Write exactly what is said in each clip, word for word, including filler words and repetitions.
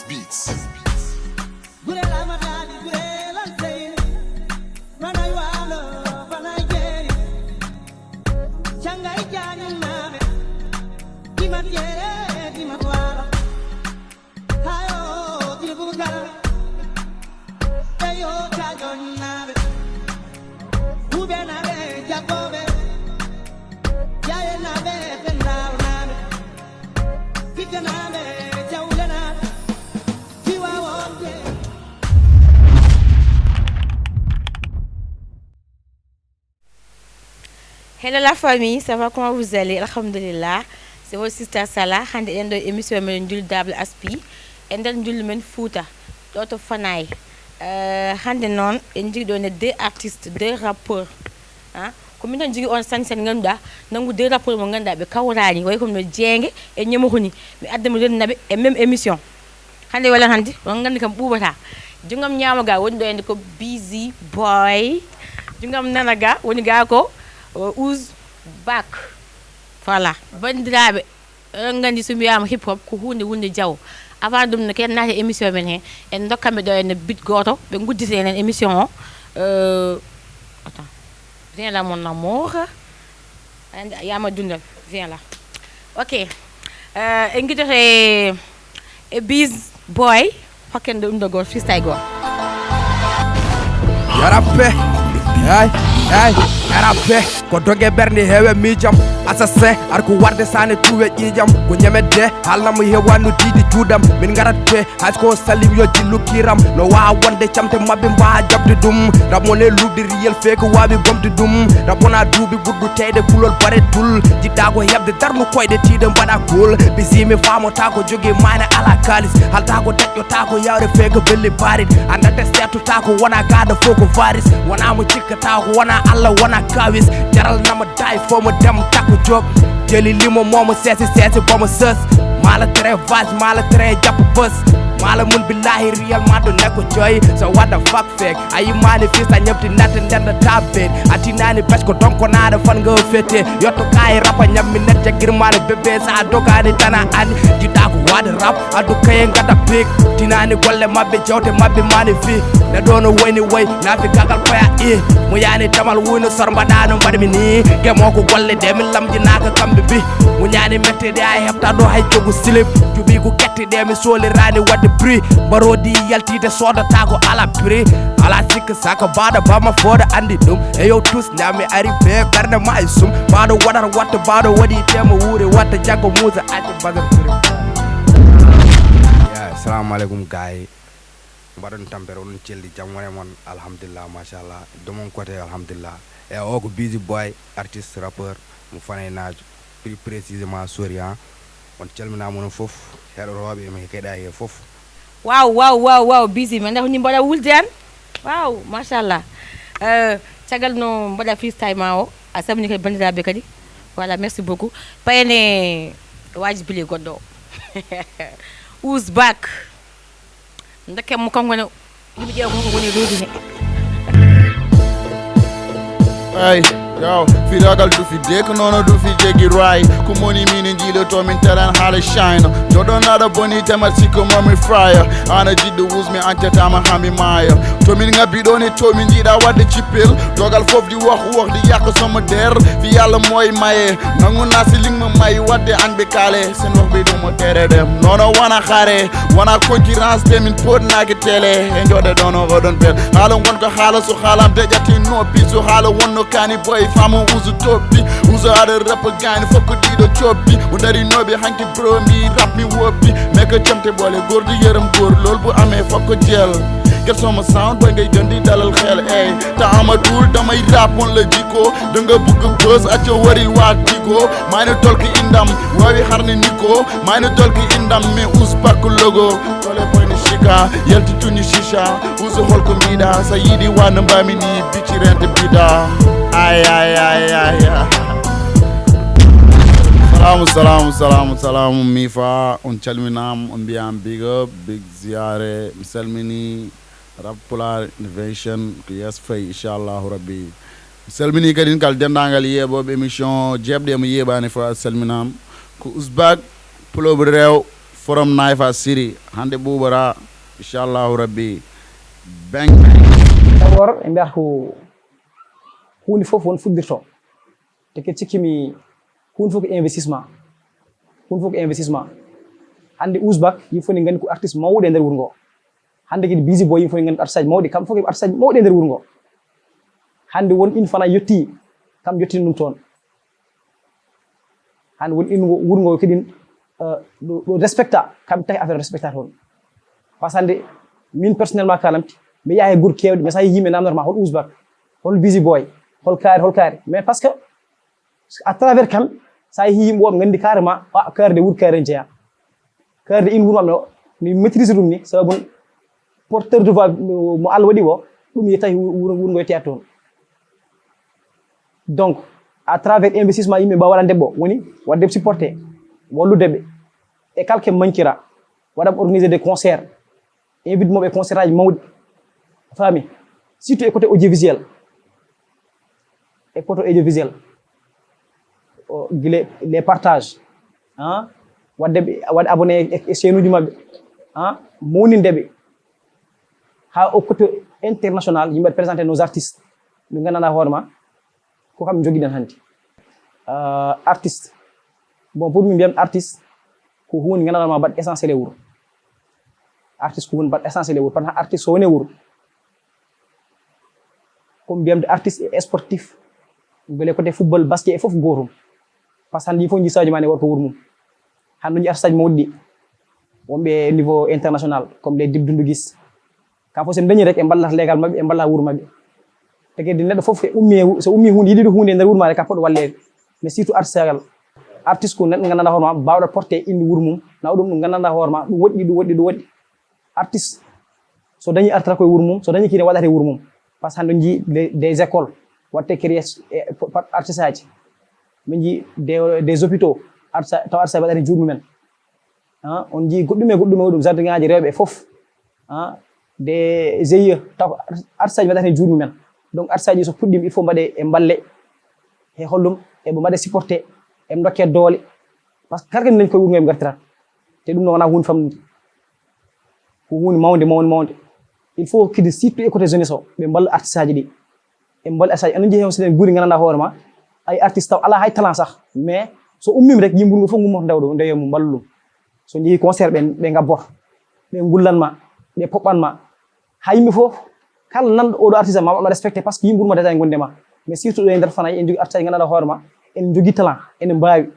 Beats. Gure lamataali, gure lan seyni. Fanay waalo, fanay jeeri. Cangay jaañin naaɓe. Dimat jeere, dimat waalo. Hayo, diri bugara. Eyo, tajonaaɓe. Huuɓenaaɓe, jaɓɓooɓe. Jayenaaɓe, fendawnaaɓe. Fittanaaɓe, jawlenaaɓe. Fiwa wonde. Hello la famille, ça va, comment vous allez? Alhamdulillah. C'est votre sister Sala. Hannde eɗen ɗo e émission men Njulli Dable Aspi. E nder njulli men Fouta. Ɗo to Fanaye. Euh, hannde noon en njii ɗo ne deux artistes, deux rappeurs. Hein? Ko min tan jogii on sañ-sañ ngannduɗaa, nanngu deux rappeurs mo ngannduɗaa ɓe kawraani, way kono no Jeenge e Ñemoko ni. Mi adda mi rennaɓe e même émission. Hannde wela hannde, on nganndi kam ɓuuɓata. Jungam ñaamo ga woni ɗo hannde ko Busy Boy. Jungam nana ga woni ga ko uh, Ouz Bak. Voilà. Banndiraaɓe, on nganndi so mbiyaama hip hop ko huunde wonde jawo. Avant ɗum no ken naati émission men he, en ndokkanɓe ɗo hannde bit gooto, ɓe nguddita enen émission o. Euh, attends. Viens là, mon amour. And Yama Dundal. Viens là. Ok. Euh, en ngidoto e e Busy Boy. Hokken ɗo ɗum ɗo goto, freestyle goto. Yarappe, ay, ay, yarappe. Ko doge bernde heewe miijam. Assassin, ar ko warde sane tuwe ƴiijam. Ko ñamedde, haalnamo heewanu diidi juudam. Min ngaratte, hay ko salim yo jillu kiram. No waawa wonde camte maɓɓe mbaa jaɓde ɗum. Ramone luuɓde riyel feeko waawi gomde ɗum. Rabona duuɓi ɓurɗu teyde kulol bare tul. Jiɗɗa ko heɓde darnu koyɗe tiiɗe mbaɗa kul. Bisimi faamota ko jogi maane ala kalis. Halta ko deƴƴota ko yawre feeko belli barit. Andate seetota ko wona gaada fof ko varis. Wona mo cikkata ko wona Allah wona kawis. Jaral nama day fo mo dem takko job. Jeli limo momo sesi sesi bomo sës. Mala très vache, mala très japp bës. Mala mun billahi real ma do neko joy. So what the fuck fake? Ayi mani fista ñamti natte ndenda tabben. Atinani pes ko donko nada fan nga fete. Yotto kay rapa ñammi net jagir mala bebe sa dogani tana ani. Jiɗa ko wade rap adu kaye ngata big. Tinani golle mabbe jawte mabbe mani fi. Na dono wayni way na fi gagal paya e. Mo yani tamal wuyno sor mbaɗano mbaɗmi ni. Gemo ko golle de min lamjinaka kamɓe bi. Mo ñani mettede ay heɓta ɗo hay jogu slip. Juɓi ko kette de mi solirani wadde prix. Mbarodi yaltide sodata ko ala prix. Ala sikka saka baɗa bama foda andi ɗum. E yo tous ñami ari be bernde ma e sum. Baɗo waɗata watta baɗo waɗi tema wuuri watta jaggo musa acca bagar turi. Ya, assalamu alaikum gay. Mbaɗon tampere oɗon celli jam wone mon. Alhamdulillah machallah. De mon côté alhamdulillah. E o ko Busy Boy, artiste rappeur mo fanay naajo. Plus précisément Sorian. On calminama onon fof. Heɗotooɓe emi keɗa he fof. Waaw waaw waaw waaw Busy men ndax ni mbaɗa wulde an. Waaw machallah. Euh, caggal no mbaɗa freestyle ma o, a salmini kadi banndiraaɓe kadi. Voilà, merci beaucoup. Payene waji bile goɗɗo o. Ouz Bak. Ndokken mo kanko ne. Yimɓe ƴeewa ko woni reedu he. Ay, yo, firagal du fi dek nono du fi jegi ray. Ko moni mini jilo to min taran hala shine. Jodo nada boni tamar siko mami fryer. Ana jiddu wuz mi ante tama hami maya. To min ngabi doni to min jida wadde chipil. Dogal fof di wax wax di yak sama der. Fi yalla moy maye. Nangu nasi ling ma may wadde an be kale. Sen wax be duma tere dem. Nono wana xare. Wona concurrence de min poɗnaki télé e jooɗe ɗono oɗon bel. Haala gonka haala so haalam deƴati noppi so haala wonno kani boy famo usu toppi. Usu aɗa rappa gani fokko ɗiɗo coppi. O darinoɓe hanki bro mi rap mi woppi. Mais que camte ɓole gordi yeram gor lol bu ame fokko jel. Get soma sound boy ngay jondi dalal xel ey. Ta ama dul damay rap mon la jikko. Danga bugg buzz acca waril wa tigo. Mani tolki indam wawi harni niko. Mani tolki indam mi us pakku logo. Tole boyni shika yalti tuni shisha. Usu holko mbiɗa sa yiɗi wano mbami ni bicci rente bida. Ay ay ay ay ay. Salamu salamu salamu salamu mifa on calminam on mbiyam big up big ziare mi salmini. Rap Pulaar Innovation ko yeeso fayi inchallahu rabbi. Mi salmini kadi kala denndaangal yeeɓooɓe émission jeeɓɗe mo yeeɓaani fof a salminaama. Ko Ousbak pulooɓe reew Borom Naifa Siri, hande ɓuuɓora, inchallahu rabbi. Bang, bang. D'abord, en mbiyata ko huunde fof won fuddirto. Te kadi cikkimi huunde fof ko investissement. Huunde fof ko investissement. Hande Ousbak, yimɓe fof ne nganndi ko artiste mawɗo e nder wuro ngo. Hande kadi Busy Boy, yimɓe fof ne nganndi ko artiste aji mawɗi, kamɓe fof ko artiste aji mawɗi e nder wuro ngo. Hande won une fana yetti, kam yettini ɗum toon. Hande won in wurngo kadi ɗo respecta, kamɓe tawi affaire respecta toon. Parce que hande min personnellement kalamti, mi yaha e gure kewɗe, mais sa yehi yimɓe namdata ma hol Ousbak, hol Busy Boy, hol kaari, hol kaari. Mais parce que à travers kamɓe, sa yehi yimɓe woɓe nganndi carrément a kaari de wuro kaari en jeeya. Kaari de in wuro maɓɓe o, mi maîtrise ɗum ni sababu porteur de voix mo Allah waɗi o, ɗum yettahi wurngo yettoya toon. Donc à travers investissement yimɓe mbawa waɗande ɓe woni waɗde ɓe supporté, wallude ɓe e kala ke mankira, waɗam organiser des concerts, invite moɓe e concert aji mawɗi, faami, surtout e côté audiovisuel. E côté audiovisuel gila les partages, waɗde ɓe waɗ abonné e chaîne uji maɓɓe, mawninde ɓe ha au côté international, yimɓe waɗ présenté nos artistes ɓe gandanɗa hoore ma. Ko kam jogiɗen hannde artiste. Bon, pour min mbiyam artiste ko hunde gandanɗa ma mbaɗ essentiel e wuuro. Artiste ko hunde mbaɗ essentiel e wuuro, par ce que artiste so woni e wuuro, ko mbiyamde artiste e sportif, beele côté football, basket e fof gotum. Par ce que hannde yimɓe fof jii sadio mane worko wuuro mum. Hannde jii artiste aji mawɗi ɗi wonɓe niveau international comme les dib dundu gis. Kam fof so ɓe dañi rek ɓe mballata leegal maɓɓe, ɓe mballa wuuro maɓɓe. Te kadi neɗɗo fof e ummi so ummi hunde yiɗi ɗo hunde e nder wuuro ma rek ka poɗɗo walleede. Mais surtout artisagal, artiste ko neɗɗo gandanɗa hoore ma bawɗo porté inde wuuro mum, na ɗum ɗum gandanɗa hoore ma ɗum woɗɗi ɗum woɗɗi ɗum woɗɗi. Artiste so dañi artata koye wuuro mum, so dañi kine waɗata e wuuro mum. Par ce que hande jii des écoles watte créé artiste aji, min jii des hôpitaux taw artiste aji waɗata e juuɗe mumen. On jii goɗɗum e goɗɗum e goɗɗum jardin ngaji rewɓe fof, des G I E taw artiste aji waɗata e juuɗe mumen. Donc artiste aji so puɗɗima il faut mbaɗe e mballe, e hollum eɓe mbaɗe supporté, eɓe dokke doole. Par ce que kala kadi dañi koye wuuro ngo eɓe gartirat. Te ɗum no wona hunde famɗude, ko hunde mawde mawde mawde. Il faut kadi surtout e côté jeunesse o ɓe mballa artiste aji ɗi. E mbal asaji eno jeehe on senen guuri gandanɗa hoore ma, ay artiste taw ala hay talent sax, mais so ummima rek yimɓe ngo fof gummoto ndewa ɗum ndewa mum mballa ɗum. So jeehi concert ɓe ɓe gabboto, ɓe gullan ma, ɓe poɓɓan ma. Ha yimɓe fof kala nanɗo oɗo artiste ma waɗma respecté par ce que yimɓe ɓurma déjà e gonde ma. Mais surtout ɗo e nder fanay en jogui artiste aji gandanɗa hoore ma en jogui talent, ene mbawi.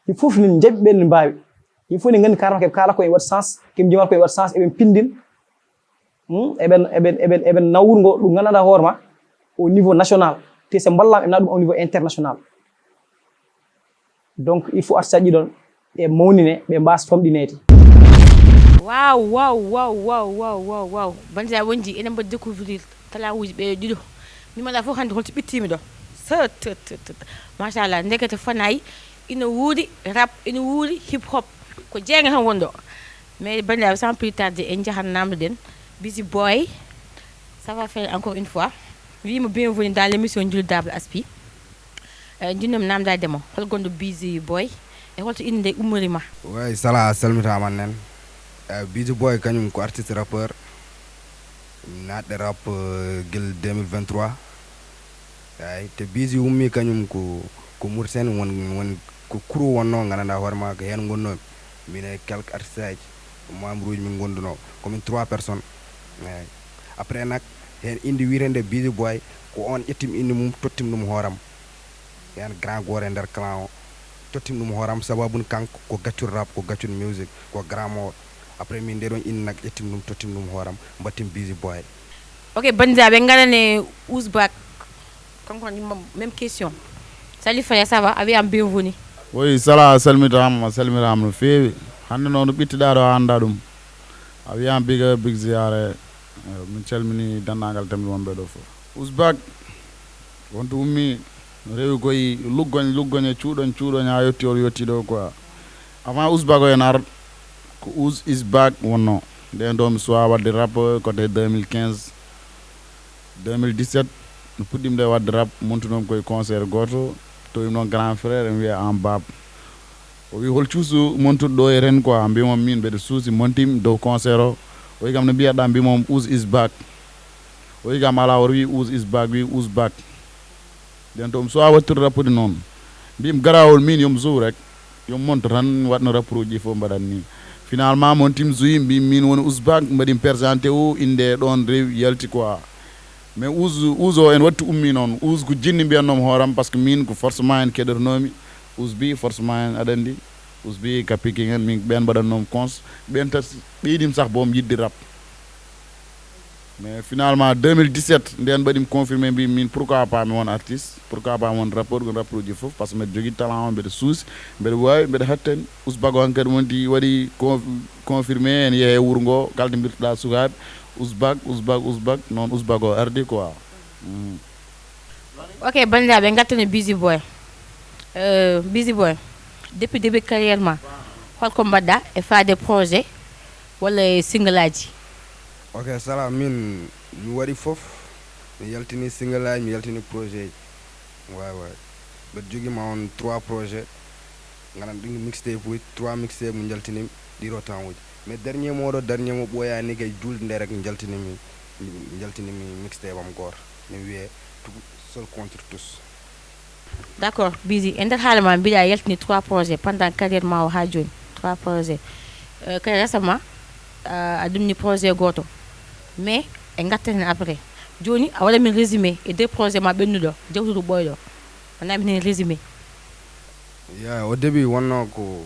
Yimɓe fof ne jaɓi ɓen ne mbawi. Yimɓe fof ne gandi karma keɓe kala ko en waɗi sens, keɓe jimata ko en waɗi sens eɓen pindin. Eɓen eɓen eɓen eɓen nawrgo ɗum gandanɗa hoore ma au niveau national, te so mballama eɓe nawa ɗum au niveau international. Donc il faut artiste aji ɗon ɓe mawnine, ɓe mbasa famɗinede. Waw waw waw waw waw waw waw. Bandiraɓe wonji enen mbaɗi découvrir talawuji ɓeɗo ɗiɗo. Mimaɗa fof hande holto ɓittimi ɗo. Stt. Machallah, ndekete fanay ina wuuri rap, ina wuuri hip hop. Ko jeeynga tan wonɗo. Mais bandiraɓe, sans plus tarde en jahat namdoɗen Busy Boy. Ça va faire encore une fois. Wima bienvenue dans l'émission Julidable Aspi. Jinnomi namdade mo hol gonɗo Busy Boy e holto inde nde ummorima? Way sala, a salmitama nen. Busy Boy kañum ko artiste rappeur, naatɗe rap gila deux mille vingt-trois. Ay te Busy ummi kañum ko ko Mauritanie won won ko kuro wonno gandanɗa hoore ma ko hen gonnomi. Min e quelque artiste aji, membre uji min gonduno komin trois personnes. Ay après nak hen inde wiyetende Busy Boy, ko on ƴettim inde mum tottim ɗum hooram. Hen grand goto e nder clan o tottim ɗum hooram, sababun kanko ko gaccun rap, ko gaccun music, ko grand mawɗo. Après min nde ɗon inde nak ƴettim ɗum tottim ɗum hooram, mbattim Busy Boy. Ok, bandiraɓe, en ngaran e Ousbak. Kanko ne même question. Salut frère, ça va? A wiyama bienvenue. Oui, sala, a salmitama, a salmitama no feewi. Hande noon ɓittiɗa ɗo a anda ɗum. A wiyama big up, big ziare. Min calmini dendagal tambi wonɓe ɗo fof. Ousbak wonto ummi, rewi koye luggoñ luggoñ e cuuɗoñ cuuɗoñ ha yetti oto yetti ɗo quoi. Avant Ousbak o en ar, ko Ous is back wonno. Nden ɗo mi suwa wadde rap côté deux mille quinze, deux mille dix-sept. Mi puɗɗimde wadde rap, montunomi koye concert goto, towimi noon grand frère ene wiya en bab. O wi hol cuusu montuɗo ɗo e ren quoi, mbimom min mbeɗa suusi montim dow concert o. O wi kam no mbiyaɗa, mbimom Ouz is back. O wi kam ala, o wi Ouz is back, wi Ouz back. Nden to um sowa wattude rappude noon, mbim garawol min yom joue rek, yom monto tan waɗno rappuruji ɗi fof mbaɗat ni. Finalement montim joui, mbim min woni Ouz back, mbaɗim présenté o, inde ɗon rewi yalti quoi. Mais Ouz, Ouz o en wattu ummi noon, Ouz ko jinni mbiyannomi hooram, parce que min ko forcément en keɗotonoomi. Ouz bi forcément en aɗa anndi, Ouz bi ka pikin en, min ɓen mbaɗannomi cons, ɓen tati ɓeydim sax boom yiɗde rap. Mais finalement deux mille dix-sept nden mbaɗim confirmé, mbi min pourquoi pas mi won artiste, pourquoi pas mi won rappeur, gon rappeur uji fof, parce que mbeɗa jogii talent o, mbeɗa suusi, mbeɗa waawi, mbeɗa hattani. Ouz back o hankadi wonti waɗi conf- confirmé, en yehe wuro ngo, kalde mbirtoɗa sukaaɓe, Ouz back, Ouz back, Ouz back, noon Ouz back o ardi quoi. Mhm. Ok, banndiraaɓe, ngattani Busy Boy. Euh, Busy Boy, depuis début carrière ma, holko mbaɗɗa e faade projet walla e single aji? Ok, salam, min mi waɗi fof. Mi yaltini single aji, mi yaltini projet ji. Waay waay. Mbeɗa jogii ma on trois projet. Ngaɗan ɗin mixtape uji, trois mixtape mo njaltinimi ɗiɗo temps uji. Mais dernier mo ɗo, dernier mo ɓooyaani kay julde nde rek njaltinimi, njaltinimi mixtape am gooto. Ne wiyee Tout seul contre tous. D'accord, Busy, e nder haala ma mbiɗa yaltini trois projets pendant carrière ma o haa jooni. Trois projets. Euh, kadi récemment, euh, a ɗumni projet gooto. Mais en ngattat heen après. Jooni a waɗa min résumé e deux projets ma ɓennuɗo, jawtuɗo ɓooyɗo. Wona min heen résumé. Ya, au début wonno ko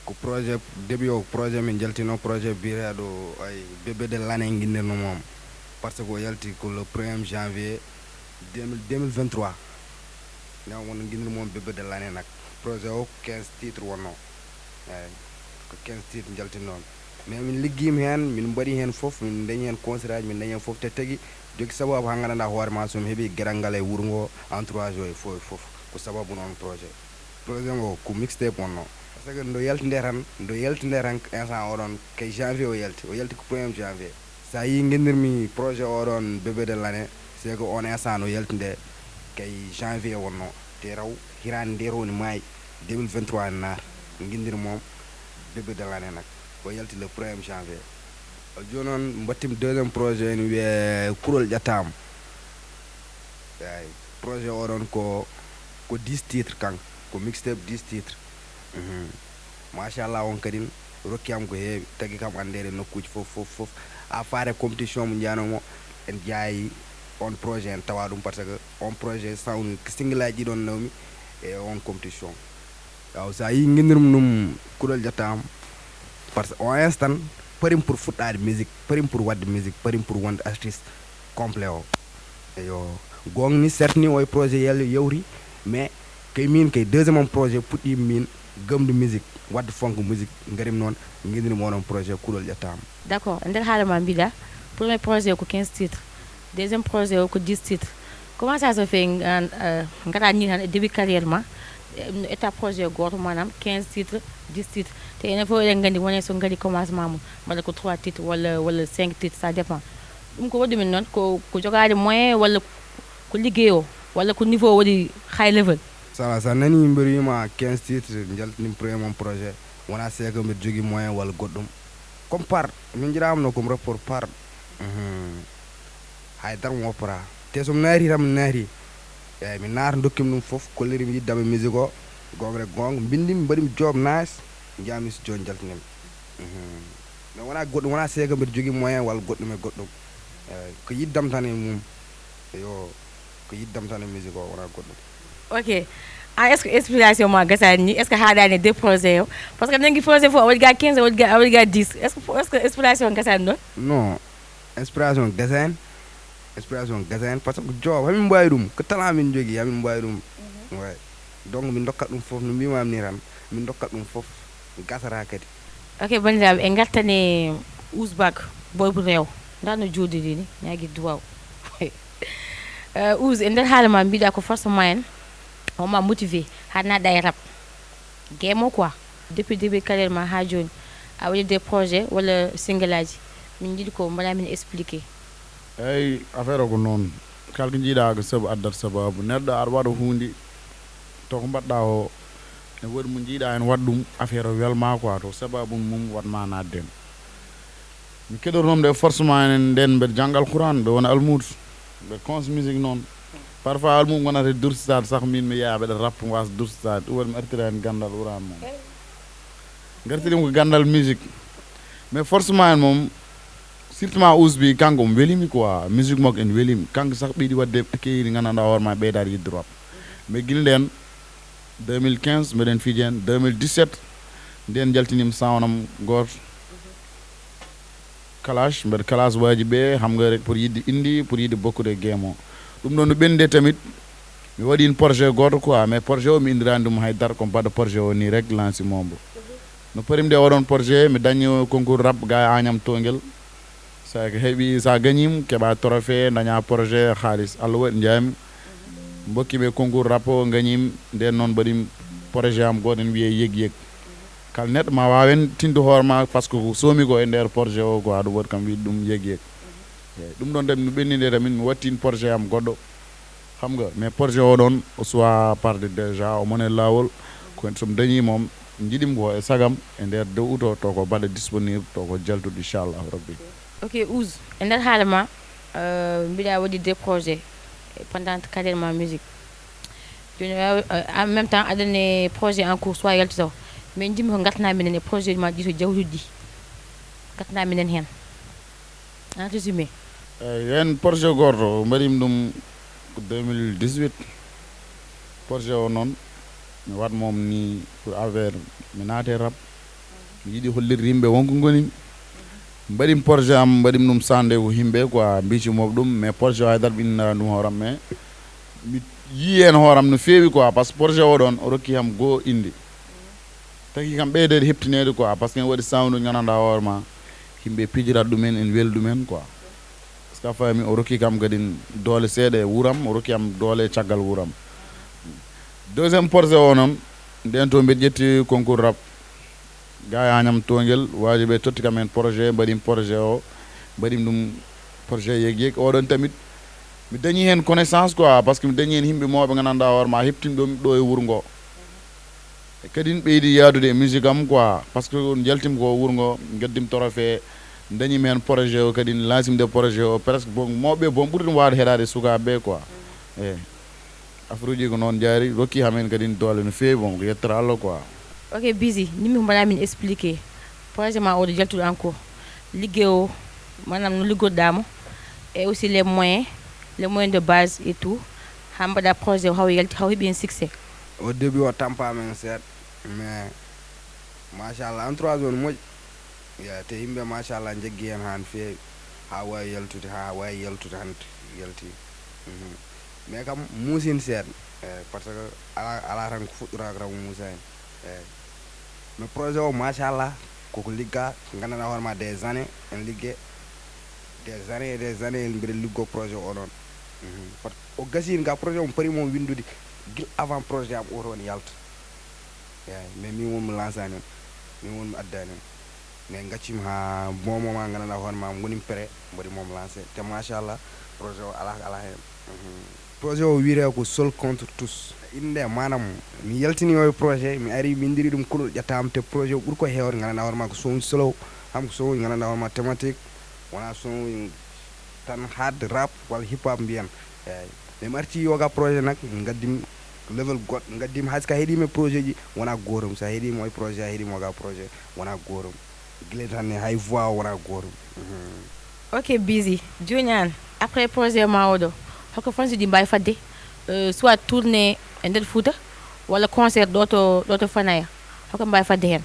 ko projet, début o projet min jaltino projet biyeteeɗo ay bébé de l'année nginnirno moom, parce que o yalti ko le premier janvier deux mille deux mille vingt-trois. Nde o wonno nginnirmo moom bébé de l'année nag. Projet o quinze titres wonno. Eyi, ko quinze titres njaltinnoon. Mais min liggiima heen, min mbaɗi heen fof, min dañi heen concert aji, min dañi heen fof. Te tagi jogi sababu haa nganndanɗaa hoore ma, so mi heɓi geɗal ngal e wuro ngo, entourage o e fof e fof, ko sababu noon projet. Projet ngo ko mixtape wonno. Parce que ndo yalti nde tan, ndo yalti nde tan, instant oɗon kay janvier o yalti, o yalti ko premier janvier. So a yii ngenndirmi projet oɗon bébé de l'année, c'est que on instant no yalti nde kay janvier wonno. Te raw hiraande nde woni maayi deux mille vingt-trois en naar, ngenndir moom bébé de l'année nag. O yalti le premier janvier. O jooni noon mbattim deuxième projet ene wiyee Kuɗol Ƴettaama. Eyi, projet oɗon ko, ko dix titres kan, ko mixtape dix titres. Mhm. Machallah, on kadi rokki am ko heewi, tagi kam anndeede nokkuuji fof, fof, fof. A faare compétition mo njanoomo, en jaayi on projet, en tawa ɗum, parce que on projet sound single aji ɗiɗon nawmi e on compétition. Waaw, so a yii ngenndirmi ɗum, Kuɗol Ƴettaama, parce que on instant parim pour fuɗɗaade musique, parim pour waɗde musique, parim pour wonde artiste complet o. Eyo, goonga ni, certes ni, oy projet yel yawti, mais kay min kay deuxième am projet puɗɗiimi min gëmde musique, waɗde fonko musique, ngarim noon ngenndirmi oɗon projet Kuɗol Ƴettaama. D'accord, e nder haala ma mbiɗa, premier projet o ko quinze titres, deuxième projet o ko dix titres. Comment ça se fait, euh, ngaɗa ni tan e début carrière ma, e, no ƴetta projet gooto, maanaam quinze titres, dix titres? Te enen fof eɗen nganndi, wonay so ngarii commencement mum, mbaɗa ko trois titres walla, walla cinq titres, ça dépend. Ɗum ko waɗi ɗum noon, ko, ko jogaade moyen walla ko liggey o, walla ko niveau o waɗi high level? Sala, so a nanii mbeɗa wiyma quinze titres, njaltini premier mon projet, wonaa c'est que mbeɗa jogii moyen walla goɗɗum. Comme part, min njiɗaama no comme rapport part. Mhm. Hay dara mo woppata. Te so mi naati tan, mi naati. Eeyi, mi naata, ndokkimi ɗum fof, kollirimi yiɗde am e musique o, goonga e goonga, mbinndimi, mbaɗimi job nice, njahmi studio, njaltinimi. Mhm. Mais wonaa goɗɗum, wonaa c'est que mbeɗa jogii moyen walla goɗɗum e goɗɗum. Eeyi, ko yiɗde am tan e mum. Eyo, ko yiɗde am tan e musique o, wonaa goɗɗum. Ok. An, est ce que inspiration ma gasaani ni? Est ce que haaɗaani e deux projet o? Parce que a nangi projet fof, a waɗi ga quinze, a waɗi ga, a waɗi ga dix. Est ce que, est ce que inspiration gasaani ɗon? Non, inspiration gasaani. Inspiration gasaani, parce que job, hamin mbaawi ɗum. Ko talent min njogii, hamin mbaawi ɗum. Ouais. Donc, min ndokkat ɗum fof, no mbimami ni tan. Min ndokkat ɗum fof, gasata kadi. Ok, banndiraaɓe, en ngartani Ouz Bag, boy bu reew. Ndaa no jooɗiri ni, ñaagi duwaw. Eh, Ouz, e nder haala ma mbiɗa ko forcément en, on ma motivé, haa naatɗa e rap. Game o quoi. Depuis début carrière ma haa jooni, a waɗi des projets walla single aji. Min njiɗi ko mbaɗa min expliqué. Eyi, affaire o ko noon. Kala ko njiiɗa ko sabu addat sababu. Neɗɗo aɗa waɗa huunde, to ko mbaɗɗa o, Ne woodi mo njiiɗa en waɗ ɗum affaire o welma quoi, to sababu mum waɗma naatde en. Mi keɗornoo nde forcément enen nden mbeɗa jannga Alquran, mbeɗa wona almuudo, mbeɗa cons musique noon. Parfois almuudo gonata e dursisaade sax, min mi yaha mbeɗa rap, mi waasa dursisaade, ɗum waɗi mi artira heen ganndal Quran moom. Ngartiri ko ganndal musique. Mais forcément en moom, surtout ma Ouz bi, kanko omo welimi quoi, musique makko en welimi. Kanko sax ɓeydi waɗde keeri nganndanɗaa hoore ma, ɓeydaade yidde rap. Mais gila nden deux mille quinze mbeɗen fijeen, deux mille dix-sept nden jaltinimi sound am gooto, clash, mbeɗa clash waaji ɓe, xam nga rek, pour yiɗde indi, pour yiɗde bokkude e game o. Ɗum ɗon no ɓennude tamit, mi waɗi projet gooto quoi, mais projet o mi inndiraani ɗum hay dara, ko mbaɗa projet o nii rek, lanci mombo. No parim nde oɗon projet, mi dañi concours rap, ga e Agnam Tongel. Sa ko heɓi, sa gañiima, keɓa trophée, daña projet, haalis. Allah waɗi njaami. Mbokki ɓe concours rap o, gañiimi. Nden noon mbaɗimi projet am gooto ene wiyee Yeg Yeg. Kala neɗɗo ma waawen tinde hoore ma, par ce que ko soomi ko e nder projet o, ko aɗa waɗi kam wiide ɗum Yeg Yeg. Eeyi, ɗum ɗon tan mi ɓenni nde tan min mi wattin projet am goɗɗo. Xam nga, mais projet o ɗon, o suwa parde déjà, o mone laawol. Ko somi dañi moom, njiɗim ko e sagam, e nder deux août o, to ko mbaɗa disponible, to ko jaltuɗo, inchallahu rabbi. Ok, Ouz, e nder haala ma, euh, mbiɗa waɗi deux projets pendant carrière ma musique. Jooni, euh, en même temps, aɗa ne projet en cours, soit yaltu taw. Mais njiɗmi ko ngartana minen e projet ma ɗi to jawtuɗi ɗi. Ngartana minen heen. En résumé. Eeyi, heen projet gooto, mbaɗimi ɗum ko deux mille dix-huit. Projet o noon, mi waɗ moom ni pour affaire, mi naate rap. Mi yiɗi hollirde yimɓe wonko ngonimi. Mbaɗimi projet am, mbaɗimi ɗum sande ko yimɓe quoi, mbicimoɓe ɗum, mais projet o hay dara mi innata ɗum hooram, mais mi yii heen hooram no feewi quoi, par ce que projet o ɗon, o rokki kam goo inde. Taki kam ɓeydeede heɓtineede quoi, par ce que en waɗi sound nganndanɗaa hoore ma, yimɓe pijirat ɗumen, en weli ɗumen quoi. Par ce que a faami, o rokki kam kadi doole seeɗa e wuram, o rokki am doole e caggal wuram. Deuxième projet o noon, nden to mbeɗa ƴetti concours rap. Ga e Agnam Tongel, waaji ɓe totti kam heen projet, mbaɗimi projet o, mbaɗimi ɗum projet Yeg Yeg. Oɗon tamit, mi dañi heen connaissance quoi, par ce que mi dañi heen yimɓe mawɓe nganndanɗaa hoore ma, heɓtini ɗum ɗo e wuro ngo. E kadi ɓeydi yaadude e musique am quoi, par ce que on njaltimi ko wuro ngo, ngaddim trophée, dañimi heen projet o, kadi lancimi de projet o, presque bon, mawɓe bon ɓuri ɗum waawde heɗaade sukaaɓe quoi. Eeyi. Afruuji ko noon jaari, rokki hamen kadi doole no feewi, bon, ko yettere Allah quoi. Ok, Busy, njiɗmi ko mbaɗa min expliqué projet ma oɗo jaltuɗo en cours, liggey o, maanaam no liggotoɗa mo, et aussi les moyens, les moyens de base et tout, haa mbaɗa projet o, haw yalti, haw heɓi heen succès. Au début o tampa men seeɗa, mais machallah, entourage o no moƴƴi. Ya, te yimɓe machallah njaggi heen haa no feewi, haa waawi yaltude, haa waawi yaltude hannde, yalti. Mhm. Mais kam, muusini seeɗa, eeyi, par ce que alaa, alaa tan ko fuɗɗoraaka tan muusa heen. Eeyi. Mais projet o, machallah, koko ligga, nganndanɗaa hoore ma des années en ligge, des années et des années en mbiɗa liggo projet o noon. Mhm. Par ce que o gasii ga projet o, mi parii mo winndude gila avant projet am o toon yalta. Eeyi, mais min won mo lancani mo, min won mo addani mo. Mais gaccimi haa bon moment, nganndanɗaa hoore ma, ngonimi prêt, mbaɗi mo lancé. Te machallah, projet o alaa, alaa heen. Mhm. Projet o wiyetee ko Seul contre tous. Innde maanaam, mi yaltini o e projet, mi ari, mi inndiri ɗum kulol, ƴettaama, te projet o ɓuri ko heewde, nganndanɗaa hoore ma ko soñi solo, ham ko soñi, nganndanɗaa hoore ma thématique, wona soñi tan hard rap walla hip hop mbiyen. Eeyi. Mais mi arti yoga projet nak, ngaddim level goɗɗo, ngaddim hay so ka heɗima e projet ji, wona gootum. So a heɗima e projet, a heɗima yoga projet, wona gootum. Gila tan ne hay voix o wona gootum. Mhm. Ok, Busy. Jooni aan, après projet ma oɗo, hoko fansuji mbawi fadde, euh, soit tournée e nder Fouta, walla concert ɗo to, ɗo to Fanaya? Hoko mbawi fadde heen?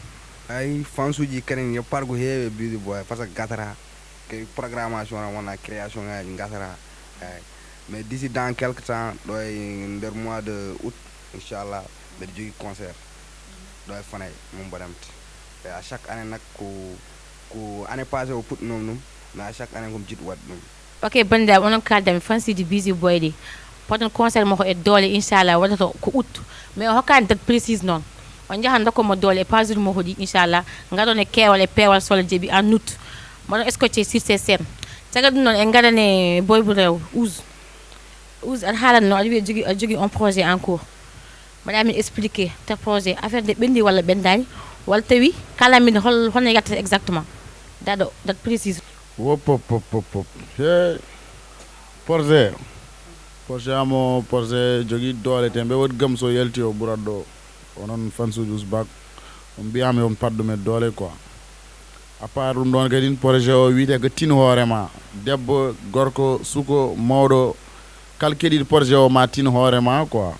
Ay, fansuji kanen yo pargo heewe Busy Boy, par ce que gasata. Ke programmation o wona création ngaji gasata. Eyi. Mais d'ici dans quelque temps, ɗo e nder mois de août, inchallah, mbeɗa jogii concert ɗo e Fanay, mo mbaɗamte. E à chaque année nak, ko, ko année passée o puɗɗinoma ɗum, mais à chaque année komi jiɗɗo waɗde ɗum. Ok, banndiraaɓe, onon kaaldami fansiji Busy Boy ɗi. Poɗon concert makko e doole, inchallah, waɗata ko août. Mais o hokkaani date précise noon. On njaha ndokkon mo doole e page makko ɗi, inchallah. Ngaron e keewal e peewal, so Allah jaɓi, en août. Mbaɗon scotché sur ces scènes. Caggal ɗum noon, en ngaran e boy bu rew, Ouz. Ouz, aɗa haalanno, aɗa wiya jogii, aɗa jogii un projet en cours. Mbaɗa min expliqué ta projet affaire nde ɓenndi walla ɓenndaani, walla tawi kala min hol hono yaltata exactement? Daɗo, date précise. Wop, wop, wop, wop, wop. Hey. Projet. Projet amo projet jogii doole te mbe woodi gam so yalti o ɓurat ɗo. Onon fansuuji Ousbak, on mbiyami on paɗɗum e doole quoi. À part ɗum ɗon kadi, projet o wiyetee ko tin hoore ma. Debbo, gorko, suko, mawɗo, kala keɗiiɗo projet o ma tin hoore ma quoi.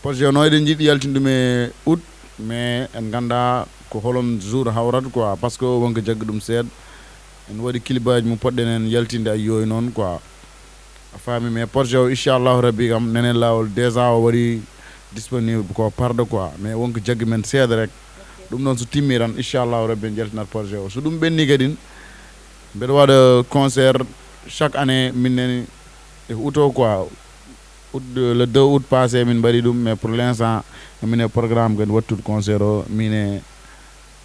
Projet o noon eɗen njiɗi yaltinde ɗum e août, mais en nganndaa ko holon jour hawrata quoi, parce que wonko jaggi ɗum seeɗa. En waɗi kilibaaji mo poɗɗen en yaltinde ay yooyu noon quoi. A faami, mais projet o, inchallahu rabbi, kam nene laawol déjà o waɗi disponible ko parɗo quoi, mais wonko jaggi men seeɗa rek. Ɗum noon so timmi tan, inchallahu rabbi, en jaltinat projet o. So ɗum ɓenni kadi, mbeɗa waɗa concert chaque année, min neni e août o quoi. Août, le deux août passé min mbaɗi ɗum, mais pour l'instant emin e programme kadi wattude concert o, min e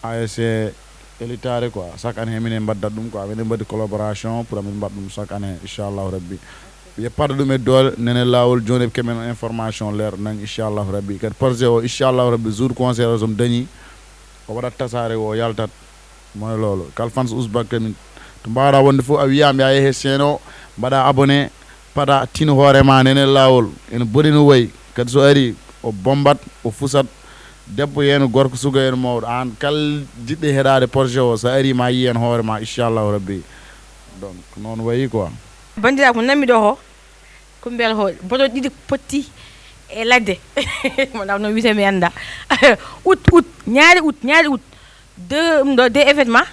A S C Elitare quoi. Chaque année emin e mbaddat ɗum quoi, emin mbaɗi collaboration pour amin mbaɗa ɗum chaque année, inchallahu rabbi. Ɓe paɗa ɗum e doole, nene laawol jooni ɓe keɓen information leer nañ, inchallahu rabbi. Kadi projet o, inchallahu rabbi, jour concert o somo dañi, o waɗat tasaare o yaltat. Moy loolu, kala fans Ousbak kadi, to mbaɗa wonde fof a wiyama ya yeehe chaîne o, mbaɗa abonné, paɗa, tin hoore ma nene laawol. Ene boni no wayi. Kadi so ari, o bombat, o fusat. Debbo heen, gorko, suka heen, mawɗo. Aan kala jiɗɗo heɗaade projet o, so ari ma yi heen hoore ma, inchallahu rabbi. Donc, noon wayi quoi. Banndiraaɓe, ko nanmi ɗo ko, ko mbiyata ko boto ɗiɗi potti e ladde. Mo ndaw no wiyetee mi annda. Août, août, ñaari août, ñaari août. Deux, ɗum ɗo, deux événements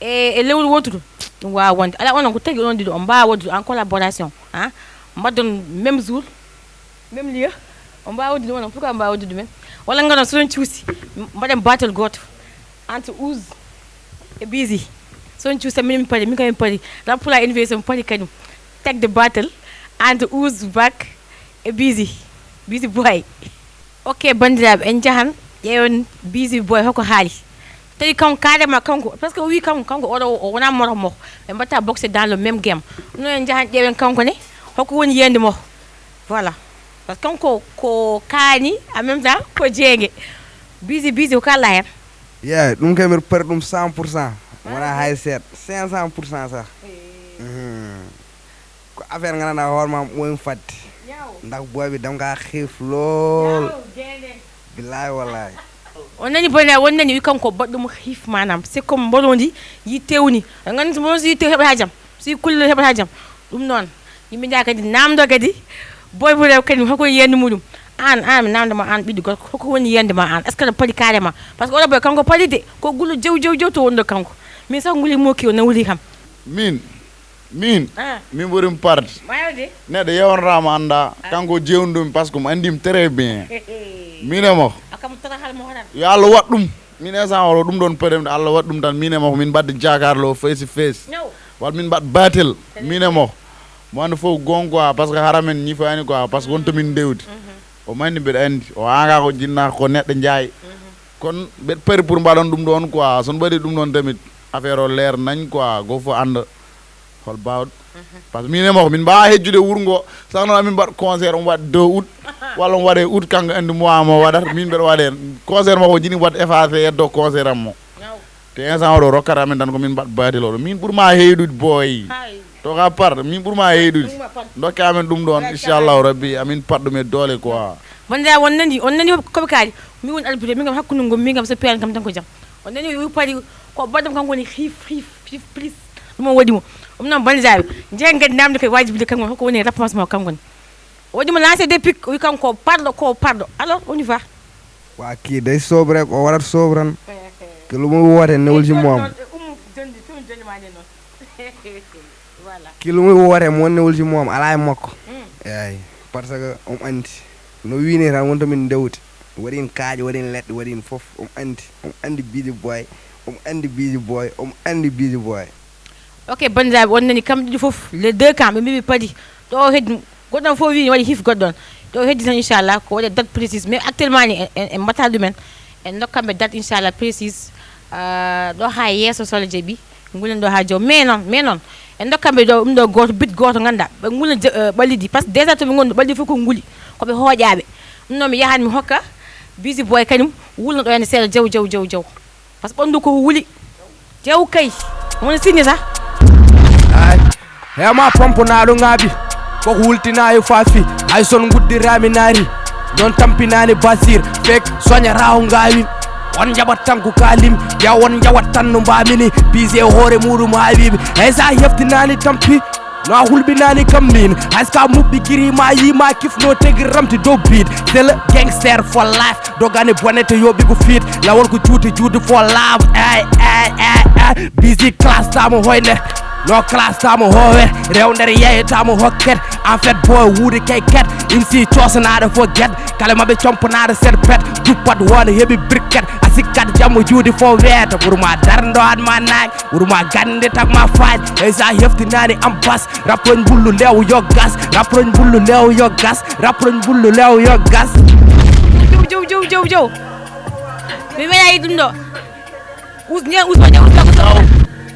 e, e lewru wooturu. Ɗum waawa wonde. Alaa, onon ko tagi onon ɗiɗo, on mbaawa waɗude en collaboration, ah? Mbaɗon même jour, même lieu. On mbaawa waɗude ɗum, onon, pourquoi on mbaawa waɗude ɗumen? Walla ngaɗon so on cuusi, mbaɗen battle gooto entre Ouz e Busy. So on cuusi, minen mi pari, min kam mi pari. Rap Pulaar Université mi pari kañum. Take the battle entre Ouz Bak e Busy. Busy Boy. Ok, banndiraaɓe, en njahan ƴeewen Busy Boy hoko haali. Tawi kanko carrément kanko, parce que o wi kanko, kanko oɗo o wona moro mo. Ɓe mbatta boxe dans le même game. Ɗum noon en njahan ƴeewen kanko ne, hoko woni yiyannde mo. Voilà. Parce que kanko ko kaani, en même temps ko jeenge. Busy, Busy, ko kalla heen? Yeah, ɗum kay mbiɗa pari ɗum cent pour cent. Wona hay seeɗa, cinq cent pour cent sax. Mhm. Ko affaire nganndanɗaa hoore ma ɓooyum fadde. Ñaaw. Ndax booy bi dama kaa xiif lool. Ñaaw, jeende. Billaay wallaay. On nani bone, on nani wi kanko baɗɗo mo xiif maanaam. C'est comme mboɗo ndi yi tewni. Nganndu so mboɗo so yi tew heɓata jam. So yi kulle heɓata jam. Ɗum noon. Yimɓe njaha kadi naamndo kadi. Boy bo rew kadi hoko yiyannde muɗum. Aan, aan mi naamndo ma aan ɓiɗɗo gorko. Hoko woni yiyannde ma aan? Est-ce que aɗa pari carrément? Parce que oɗo boy kanko pari de. Ko gulu jew jew jew to wonɗo kanko. Min sax nguli moki o nawri kam. Min. Min, ah, min ɓuri mi parde. Mayode. Neɗɗo yewnataama annda, ah, kanko jewnɗum, parce que mo anndi mi très bien. Min e mo. A kam tara hal mo horan. Yo Allah waɗ ɗum. Min instant oɗo ɗum ɗon pedem, Allah waɗ ɗum tan, min e mo, min mbaɗde jakarlo face to face. Ñaw. Walla min mbaɗ batel, très bien, min e mo. Mo anndi fof gon quoi, parce que hara men ñifaani quoi, parce que wonto min ndewdi. Mhm. O manndi mbeɗa anndi, o anga ko jinna ko neɗɗo njaay. Mhm. Kono mbeɗa pari pour mbaɗon ɗum ɗon quoi, so on mbaɗi ɗum ɗon tamit, affaire o leer nañ quoi, go fof annda. Hol baawɗo? Parce que min e makko, min mbaawa hejjude wuro ngo. Saka noon, amin mbaɗa concert, omo waɗa deux août, walla omo waɗa e août, kanko anndi mois mo waɗata. Min mbeɗa waɗa heen. Concert makko, jiɗi waɗ effacé, yeddo concert am mo. Ñaw. Te instant oɗo, rokkata amin tan ko min mbaɗa baadel oɗo. Min ɓurma heyɗude, boy. Hay. To ka par, min ɓurma heyɗude. Ɗum ma par. Dokke amin ɗum ɗon, inchallahu rabbi, amin paɗ ɗum e doole, quoi. Banndiraaɓe, on nani, on nani ko ɓe kaali. Min woni arbitre, min kam hakkunde ngom, min kam so piyani kam tan ko jam. On nani o pari ko baɗɗam kanko woni xiif, xiif, xiif, plus. Ɗum o waɗi mo. Ɗum noon, banndiraaɓe, njehen kadi namde koye wajibi de kanko, hoko woni réponse makko kanko ne. O waɗi mo lancer des pics, o wi kanko ko parɗo, ko parɗo. Alors, on y va. Waa kii day soob rek, o waɗat soob tan. Ke lu muy woote newul ci moom. Voilà. Ki lu muy woote moo newul ci moom, alaa e makko. Mm. Eey, parce que omo anndi. No wiini tan, wonto min ndewti. Waɗin kaaƴe, waɗin leɗɗe, waɗin fof. Omo anndi. Omo anndi Busy Boy. Omo anndi Busy Boy. Omo anndi Busy Boy. Ok, banndiraaɓe, on nani kamɓe ɗiɗi fof, les deux camps, ɓe mbii ɓe padi. Ɗo heddi, goɗɗo on fof wii waɗi hif goɗɗo on. Ɗo heddi tan, inchallah, ko waɗe date précise. Mais actuellement ni, en, en, en mbaɗataa ɗumen. En ndokkat ɓe date, inchallah, précise. Ah, ɗo haa yeeso, so Allah jaɓi. Ngulen ɗo haa joom. Mais noon, mais noon, en ndokkat ɓe ɗo, ɗum ɗo gooto, bit gooto, nganndaa. Ɓe ngula je-, eh, ɓalli ɗi. Parce que déjà to ɓe ngoni, ɓalli fof ko nguli. Ko ɓe hooƴaaɓe. Ɗum noon mi yahan mi hokka Busy Boy kañum wulna ɗo heen seeɗa jaw jaw jaw jaw. Par ce que ɓanndu ko wuli. Jaw kay. Wona sinni sa. Ay. Hema pompo naɗo ngabi. Koko wultinayo fafi. Ay son guddirami nari. Non tampinani basir. Fek soña raho ngawi. On jaɓat tan ko kalim. Ya on jawat tan no mbamini. Bise hoore muɗum ha wiɓe. Hay sa heftinani tampi. No a hulɓinani kam min. Hay so ka muɓɓi kiri ma yima kifno tegi ramti dow bid. C'est le gangster for life. Dogani bonete yoɓi ko fit. Lawol ko juuti juuti for love. Ay ay ay ay. Busy class tamo hoyne. No class tamo howe. Rewnder yeeyetamo hokket. En fait boy wuuri kay ket. Imsi cosanaɗo fo get. Kala maɓe componaɗo set pet. Duppat wona heɓi briquet. A sikkat jammo juuti fo weeta. Ɓurma dardo adma nag. Wurma gande tak ma faaj. Ey sa heftinani am bas. Raproñ bullu lew yo gas. Raproñ bullu lew yo gas. Raproñ bullu lew yo gas. Jaw jaw jaw jaw jaw. Mi meɗa yi ɗum ɗo. Us ñe us ma jaw us ma.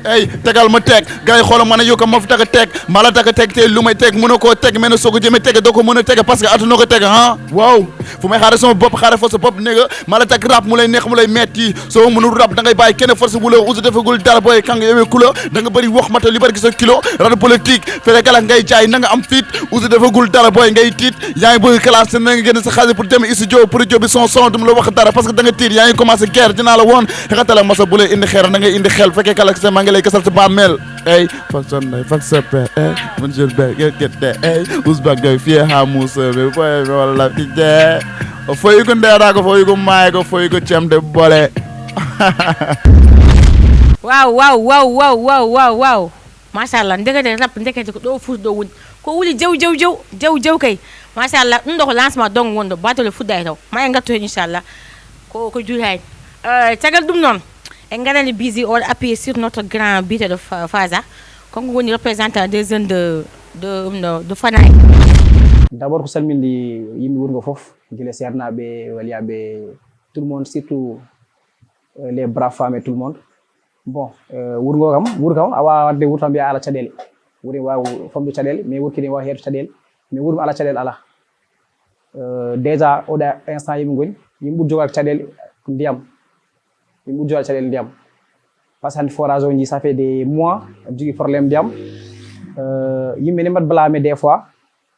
Ey tegal ma teg gay xoolal ma ne yow ko ma fi taka teg mala taka teg te lu may teg mënoo koo teg mel ne soo ko jëmee tege doo ko mën a tege parce que attanoo ko tege ah waaw fu may xaare sama bopp xaare fa sa bopp néega mala tak rap mu lay neex mu lay metti soo mënul rap da ngay bàyyi kenn force bu la usu defagul dara booy kang yowee kula da nga bëri wax mata li bari gi sa kilo rap politique fere kala ngay jaay na nga am fit usu defagul dara booy ngay tiit yaa ngi bëgg classe na nga génn sa xaalis pour dem studio pour jobi son son du mu la wax dara parce que da nga tiit yaa ngi commencé guerre dinaa la woon xeexatala masa bu lay indi xeer na ngay indi xel fekkee kala sa maa ngi lay gasal sa bàmmeel ey fak son nay fak sa pe ey mun jël be get get de ey usbak doy fie ha musa be boy be wala fi je o foyi ko ndera ko foyi ko may ko foyi ko cemde bole Waaw waaw waaw waaw waaw waaw waaw. Machallah ndekete rap ndekete ko ɗo fuuta ɗo woni ko wuli jaw jaw jaw jaw jaw kay. Machallah ɗum ɗo ko lancement donc wonɗo batole fuɗɗa e taw ma en ngattu heen inchallah. Ko ko juuti hay. Caggal ɗum noon en ngarani bisi o appuyé sur notre grand biteɗo Faza. Kanko woni représentant des jeunes de de ɗum ɗo de Fanaye. D'abord ko salminde yimɓe wuro ngo fof gila seernaaɓe waliyaɓe tout le monde surtout les braves femmes et tout le monde. Bon wuro ngo kam wuro kam a wawa wadde wuro tan mbiya ala caɗele. Wuro wawi famde caɗele mais wuro kadi wawi heeto caɗele mais wuro mi ala caɗele ala. Déjà oɗa instant yimɓe goni yimɓe ɓuuri jogade caɗele ko ndiyam. Yimɓe ɓuuri jogade caɗele ndiyam. Par ce que hande forage o ji ça fait des mois aɓe jogui probléme ndiyam. Yimɓe ne mbaɗa blâme des fois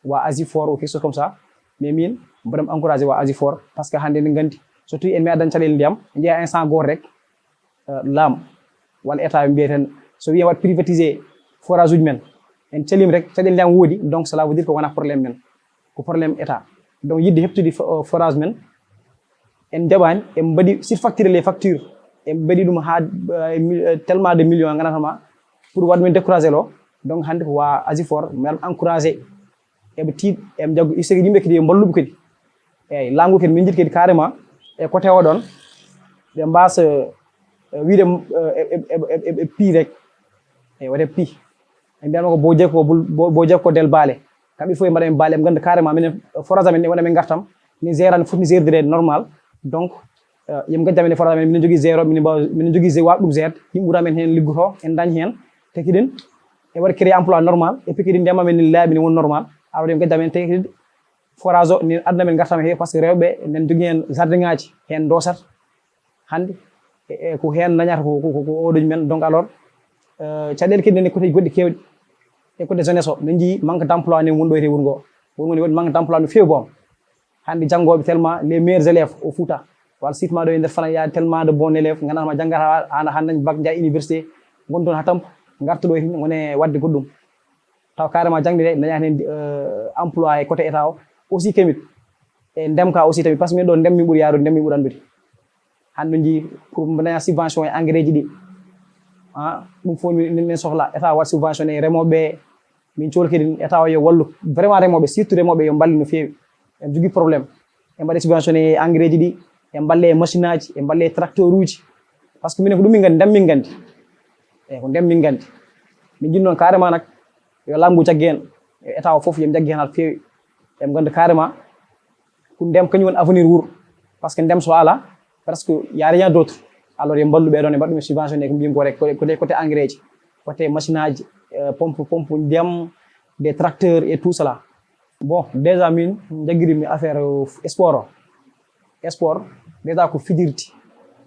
wa asifor ou quelque chose comme ça. Mais min mboɗam encouragé wa asifor par ce que hande ne gandi surtout en mi adan caɗele ndiyam jeeya instant goto rek. Laam walla état ɓe mbiya tan so wiya waɗ privatisé forage uji men en calima rek caɗele ndiyam woodi donc cela veut dire ko wona probléme men. Ko problème état donc yidde heɓtude forage men. En jaɓani en mbaɗi surfacturé les factures en mbaɗi ɗum ha tellement de millions gandatama pour waɗ min découragé lo. Donc hande ko wa asifor mi waɗa encouragé. Eɓe tiiɗ eɓe jaggo isseke yimɓe kadi yo mballuɓe kadi. Eyyi laamu ngu kadi min jiɗi kadi carrément e côté o ɗon ɓe mbasa wiide eɓe pi rek. Eyyi waɗe pi ɓe mbiyatma ko bo jeeko bo jeeko del baale. Kamɓe fof e mbaɗa men baale eɓe nganndu carrément minen forage amen ne waɗa men ngartam ni gérant foti ni gérdirede normal. Donc yim gaddi amen e forage amen minen jogui zéro minen mbawa minen jogui waɓe ɗum gérde yimɓe wuura men hen liggoto en dañ hen. Te kiɗen e waɗa créé emploi normal et puis kadi ndema men ni laaɓi ne woni normal. Aɗa waɗi gaddi amen te kadi forage o ni aduna men gartam he par ce que rewɓe nen jogui hen jardin ngaji hen dosat. Hande e ko hen dañata ko oɗoji men donc alors caɗele kadi nani côté goɗɗi kewɗi. E côté jeunesse o min jii manque d' emploi ni woni ɗo e wuro ngo woni woni waɗi manque d' emploi no fewi boom. Hande janngoɓe tellement les meilleurs élèves au fouta walla sitma ɗo e nder fana yaade tellement de bon élève gandanma janggata hana hande dañ bac jaa université. Gon toon ha tampa garta ɗo e wone wadde goɗɗum. Taw carrément jangde de dañani hen emploi e côté état o aussi kamit. E ndemka aussi tamit par ce que min ɗo ndem min ɓuuri yarude ndem min ɓuuri andude. Hande ji pour daña subvention e engrais ji ɗi. Ɗum fof min sohla état waɗ subvention e remoɓe. Min cohli kadi état o yo wallu vraiment remoɓe surtout remoɓe yo mballu no fewi. En jogui problème e mbaɗe subvention e engrais ji ɗi. E mballe e machine aji e mballe e tracteur uji. Par ce que minen ko ɗum min gandi ndem min gandi. Eyyi ko ndem min gandi. Min jiɗi noon carrément nak yo laamu ngu jagge en. Yo état o foof yo jagge hen ha fewi. Eɓe gandi carrément ko ndem kañum woni avenir wuuro. Par ce que ndem so ala presque y a rien d' autre. Alors yo mballu ɓeɗon e mbaɗ ɗum e subventionné ko mbiymi ko rek côté côté engrais ji côté machine aji pompe pompe ndiyam des tracteurs et tout cela. Bon, déjà min jaggiri mi affaire sport o. Sport déjà ko fijirti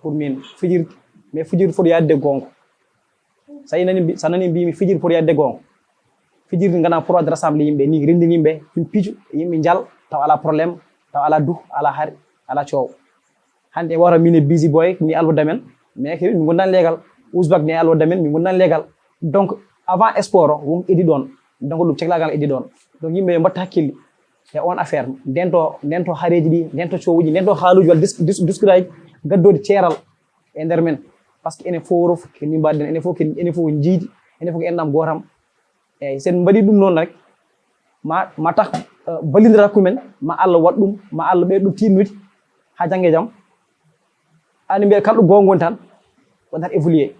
pour min, fijirti, mais fijirti foti yaade goonga. Sa nani sa nani mbimi fijirti foti yaade goonga. Fijirti ngana pour de rassembler yimɓe ni, renndini yimɓe, yimɓe pijo, yimɓe njal, taw ala problème, taw ala du, ala hari, ala coow. Hannde en wawata min e busy boy ni alwada men, mais ke min gondan legal. Ousbak ni alwada men, min gondan legal. Donc avant sport o won idée ɗon. Donc ɗum ceklagal idée ɗon. Donc yimɓe yo mbatta hakkille e on affaire, ndento ndento hareji ɗi, ndento cowuji, ndento haaluji walla dis- dis- diskudaji gaddoɗi ceeral e nder men. Parce que enen fof rof ke min mbaɗden, enen fof ke enen fof jiidi, enen fof ko enɗam gootam. Eyyi, sen mbaɗi ɗum noon rek, ma ma tax ballindira hakkumen, ma Allah waɗ ɗum, ma Allah ɓeyɗ ɗum tinnude ha jangge jam. Ani mbiya kala ɗo goonga woni tan, waɗat évoluer.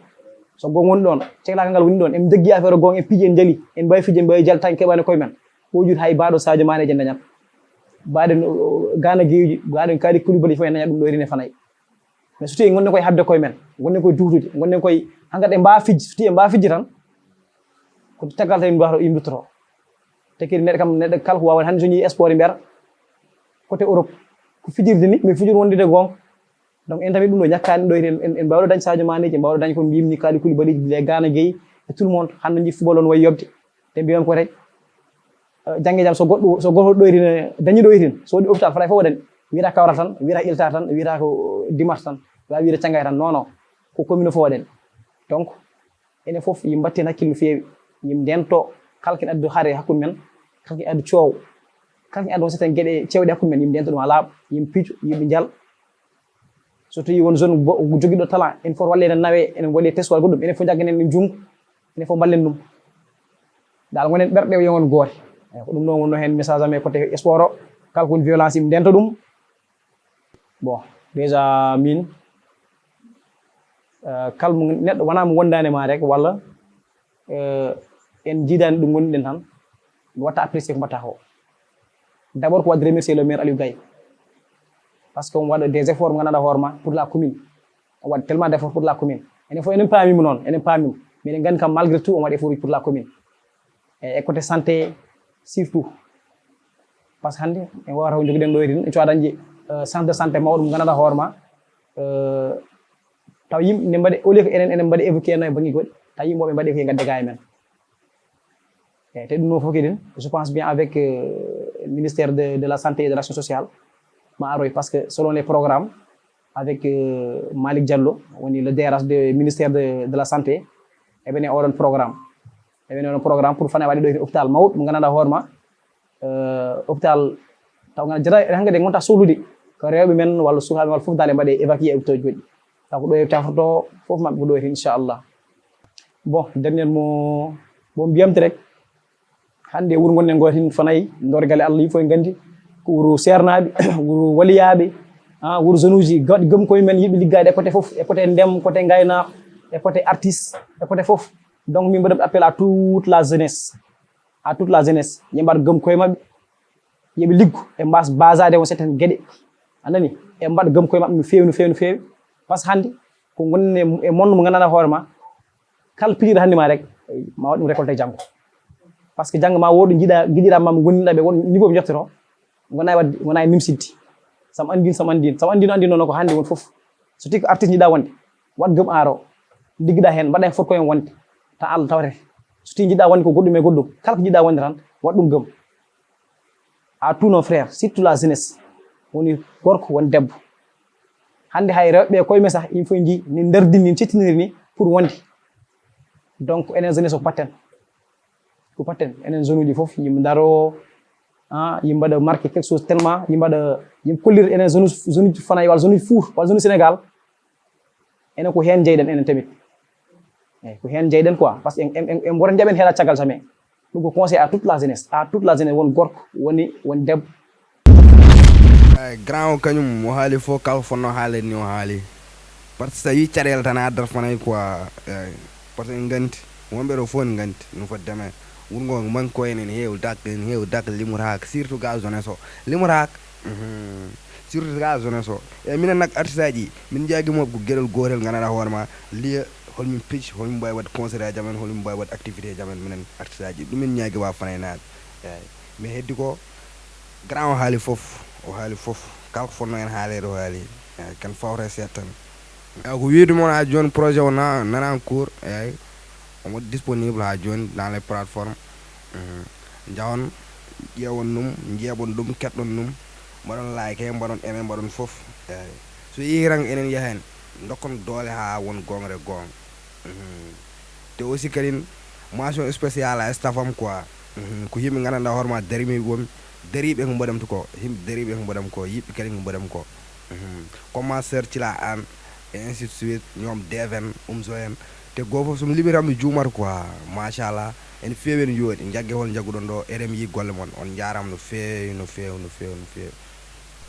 So goonga woni ɗon, ceklaagal ngal woni ɗon, en jaggi affaire o goonga, en piiji, en njali, en mbawi fijde, en mbawi jaltaade, keɓani koye men. Ɓoyjude hay baɗo Sadio Mané je dañat. Baɗen gana geewji, baɗen kaari Koulibaly fof en dañat ɗum ɗo rine fanay. Mais so tawi gonɗen koye habde koye men, gonɗen koye duhdude, gonɗen koye hankkadi en mbawa fijde, so tawi en mbawa fijde tan, ko caggal tan yimɓe mbiyata yimɓe duttoto. Te kadi neɗɗo kam, neɗɗo kala ko wawa hannde so ñii sport mbiyata côté Europe ko fijirde ni, mais fijirde wondude goonga. Donc en tamit ɗum ɗo ñakkani ɗo en en mbawɗo dañ Sadio Mané ji, en mbawɗo dañ ko mbimni Kalidou Koulibaly ji, les Gana Gueye, et tout le monde hannde ji football on wayi yobde. Te mbiyon ko rek jangge jam so goɗɗo so goto ɗoyri ne dañi ɗoyri ne, so waɗi hôpital fotay fof waɗani, wiyata kawral tan, wiyata ilta tan, wiyata ko dimat tan, wawi wiyata cangay tan. Non non, ko commune fof waɗani. Donc enen fof yim mbatten hakkille no feewi, yim ndento kala ken addu haare hakkude men, kala ken addu coow, kala ken addu won certaine gueɗe cewɗe hakkude men, yim ndento ɗum ha laaɓa, yim piijo, yim njal. So tawi won jeune jogiɗo talent, ene foti walle ene nawe, ene waɗe test walla goɗɗum, enen fof jagganen ɗum junngo, enen fof mballen ɗum. Dal gonen ɓerɗe o yewon goote. Eyyi, ko ɗum ɗon wonno heen message am e côté sport o. Kala ko woni violence yim ndento ɗum. Bon, déjà min, euh, kala mo neɗɗo wona mo wondani ma rek walla euh, en jiidani ɗum gonɗen tan, mi watta apprécier ko mbatta ko. D'abord ko wadde remercier le maire Aliou Gaye, parce que on waɗa des efforts mo ganduɗa hoore ma pour la commune. On waɗi tellement d'efforts pour la commune. Enen fof enen paamimo noon, enen paamimo. Miɗen gandi kam malgré tout on waɗi effort pour la commune. E e côté santé surtout. Parce que hannde en wawata ko jogiɗen ɗo e din, en cowa dañde euh, centre de santé mawɗo mo ganduɗa hoore ma. Euh, taw yimɓe ne mbaɗe au lieu que enen enen mbaɗe évoqué no e banggue goɗɗi, taw yimɓe woɓe mbaɗe koye gadde ga e men. Eyyi, te ɗum noon fof kadi je pense bien avec euh, ministère de, de la santé et de l'action sociale ma aroy, parce que selon les programmes avec euh, Malick Diallo woni le D R H de ministère de, de la santé, eɓene oɗon programme eɓene oɗon programme pour fana waɗi ɗo e hôpital mawɗo mo ganduɗa hoore ma. Euh, hôpital taw ngana jara hankadi en gonta sohlude ko rewɓe men walla sukaɓe walla fof dal e mbaɗe évacué e hôpital goɗɗi. Taw ko ɗo e tafroto fof maɓɓe ko ɗo e inchallah. Bon, dernier mo bon mbiyamte rek, hannde wuro gonɗen ngo tin fanayi ndor gale Allah yimɓe fof en gandi ko wuro sernaɓe, wuro waliyaɓe, ah, wuro zonuji gaɗi gom koye men yiɓe liggade e côté fof, e côté ndem, côté gayna, e côté artiste, e côté fof. Donc min mbaɗat appel à toute la jeunesse, à toute la jeunesse, yimɓe mbaɗa gëm koye maɓɓe, yooɓe liggo, ɓe mbas basade on certaine gueɗe, a nani, ɓe mbaɗa gëm koye maɓɓe no feewi no feewi no feewi. Par ce que hannde ko gonnen e monde mo ganduɗa hoore ma, kala pijiɗo hannde ma rek ma waɗ ɗum récolté janggo. Par ce que janggo ma woɗo jiiɗa jiiɗira ma mo gondinɗa ɓe won niveau ɓe jottoto, gona e wadde gona e nimsidde. Sam andin sam andin sam andin andin noon ko hannde won fof. So tawi ko artiste jiɗa wonde, waɗ gëm aro, liggiɗa heen, mbaɗa heen foti ko heen wonde, tan Allah tawrete. So tawi jiɗɗa wonde ko goɗɗum e goɗɗum, kala ko jiɗɗa wonde tan, waɗ ɗum gëm. À tous nos frères, surtout la jeunesse, woni gorko woni debbo. Hannde hay rewɓe koye men sah yimɓe fof jii ni ndardini ni cettiniri ni pour wonde. Donc enen jeunesse o patten, ko patten enen jeune uji fof yimɓe daro, ah, yimɓe mbaɗa marqué quelque chose tellement yimɓe mbaɗa yimɓe kollira enen jeune jeune uji fanayi walla jeune uji four walla jeune uji Sénégal. Enen ko heen jeyɗen enen tamit. Eyyi, ko heen jeyɗen quoi, par ce que en en en mboto jaɓen heeɗa caggal jamais. Ɗum ko conseil à toute la jeunesse, à toute la jeunesse, won gorko woni won debbo. Ay, grand o kañum o haali fof kala fonno haalede ni o haali. Par ce que sa wi caɗele tan a addat fanay quoi. Ay, par ce que en gandi wonɓe ɗo fof en gandi no foti deme. Wuro ngo manque ko enen heewi dak en heewi dak limoraka surtout ga jeunesse o limoraka. Surtout ga jeunesse o e minen nak artiste aji min jaagimoɓe ko gueɗel gotel ganduɗa hoorema lieu holmin pij holmin mbawi wadde concert aji amen holmin mbawi wadde activité ji amen minen artiste aji ɗum min ñaagui wa fanaynaɓe. Eyyi, mais heddi ko Grand o haali fof, o haali fof. Kala ko fotnoo heen haaleede o haali. Eeyi, ken fawre seeɗa tan. Eeyi, ko wiyde mon haa jooni projet o na, nana en cours, eeyi. Omo disponible haa jooni dans les plateformes. Mhm. Njahon, ƴeewon ɗum, njeeɓon ɗum, keɗɗon ɗum. Mbaɗon like, mbaɗon aimé, mbaɗon fof. Eeyi. So yehi tan enen yahen, ndokkon doole haa won goongre goong. Mhm. Te aussi kadi mention spéciale à staff am quoi. Mhm. Ko yimɓe nganndanɗaa hoore ma darimi won, dariiɓe ko mbaɗam to ko, yimɓe dariiɓe ko mbaɗam ko, yiɓɓe kadi ko mbaɗam ko. Mhm. Commenceur Cila An, et ainsi de suite, ñoom Deven, Umzo en. Te goo fof so mi limii tan mi juumat quoi. Machallah. En feewi en yooɗi, njagge hol njagguɗon ɗo, eɗen yiyi golle mon. On njaaraama no feewi, no feewi, no feewi, no feewi.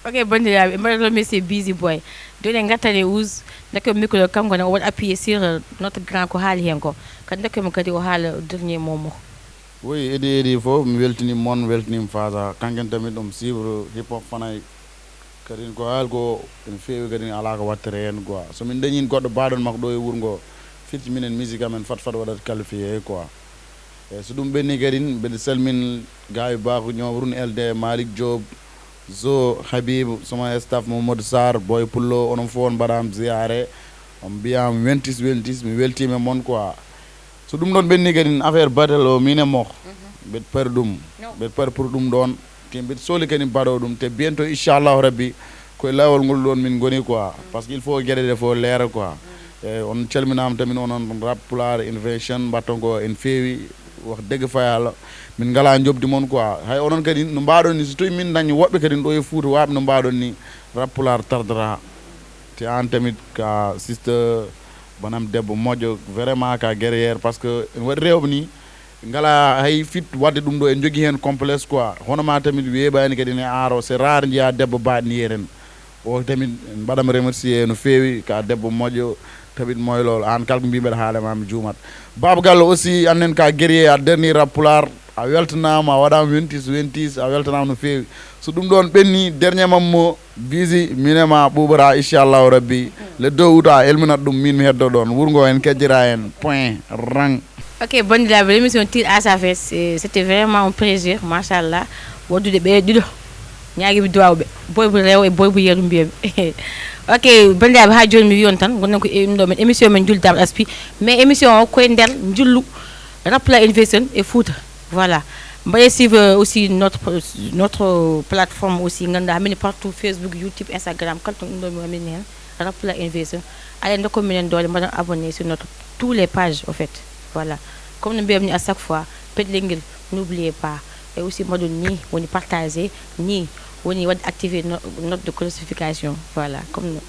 Ok, banndiraaɓe, mbaɗa remercier Busy Boy. Jooni en ngartan e Ouz, ndokken micro, kanko ne o waɗa appuyé sur, euh, notre grand ko haali heen ko. Kadi ndokken mo kadi o haala dernier mot mo. Oui, edi, edi fof, mi weltiniima mon, weltiniima Faasa. Kanken tamit ɗum suivre hip hop fanay. Kadi ko haali ko ene feewi, kadi alaa ko waɗtere heen quoi. So min dañii goɗɗo baaɗo makko ɗo e wuro ngo, firti minen musique amen fat fat waɗat qualifié quoi. Eeyi, so ɗum ɓenni kadi, mbeɗa salmin Gaay Baaku, ñoom Run L D, Malick Diop, Zo, Habib, sama staff, Mamadou Sarr, Boy Pullo, onon fof on mbaɗaam ziyaare. On mbiyaam wentis, wentis, mi weltiima e mon quoi. So ɗum ɗon ɓenni kadi, affaire battle o, min e mo. Mbeɗa pari ɗum. Mbeɗa pari pour ɗum ɗon. Te mbeɗa sohli kadi mbaɗo ɗum. Te bientôt, inchallahu rabbi, koye laawol ngol ɗon min ngoni quoi. Parce que il faut geɗe ɗe fof leera quoi. Eeyi, on calminaama tamin, onon Rap Pulaar Invention, mbaɗton ko en feewi, wax dëgg fa Yàlla, min ngalaa njoɓdi mon quoi. Hay onon kadi no mbaɗon ni, so tawi min dañi woɓɓe kadi ɗo e Fuuta waaɓe no mbaɗon ni, Rap Pulaar tardata. Te aan tamit ka sister, banam debbo moƴƴo, vraiment ka guerrière, parce que ene waɗi rewɓe ni, ngalaa hay fit waɗde ɗum ɗo, en njogii heen complexe quoi. Hono ma tamit weeɓaani kadi ne aaro, c'est rare njiyaa debbo baaɗo ni heen. O tamit mbaɗam remercier no feewi, ka debbo moƴƴo, tamit moy lool. Aan kala ko mbiy mbeɗa haala ma mi juumat. Baaba Gallo aussi, annen ka guerrier, a dernier Rap Pulaar, a weltanaama, a waɗaama wentis, wentis, a weltanaama no feewi. So ɗum ɗon ɓenni, dernier mam mo, Busy, min e ma ɓuuɓata, inchallahu rabbi. Le deux août a elminat ɗum, min mi heddo ɗon. Wuro ngo en kejjira en. Point. Rang. Ok, banndiraaɓe, l'émission tire à sa fin. C'est- C'était vraiment un plaisir, machallah. Waɗdude ɓe ɗiɗo. Ñaagi mi duwaaw ɓe. Boy bu rew e boy bu yeru mbiyami. Ok, banndiraaɓe, haa jooni mi wiyon tan, gonɗen ko e ɗum ɗo men émission men Njullu Dame Aspi. Mais émission o koye nder njullu Rap Pulaar Invention e Fuuta. Voilà. Mbaɗe suivre aussi notre, notre plateforme aussi, ngannduɗaa, amin partout, Facebook, YouTube, Instagram, kala to ɗum ɗo mi amin heen, Rap Pulaar Invention. Allez, ndokkon minen doole, mbaɗon abonné sur notre, tous les pages, au fait. Voilà. Comme no mbiyamni à chaque fois, pedlel ngel, n'oubliez pas. Et aussi, mbaɗon ni, woni partager, ni, woni waɗde activer no-, note de classification. Voilà. Comme no-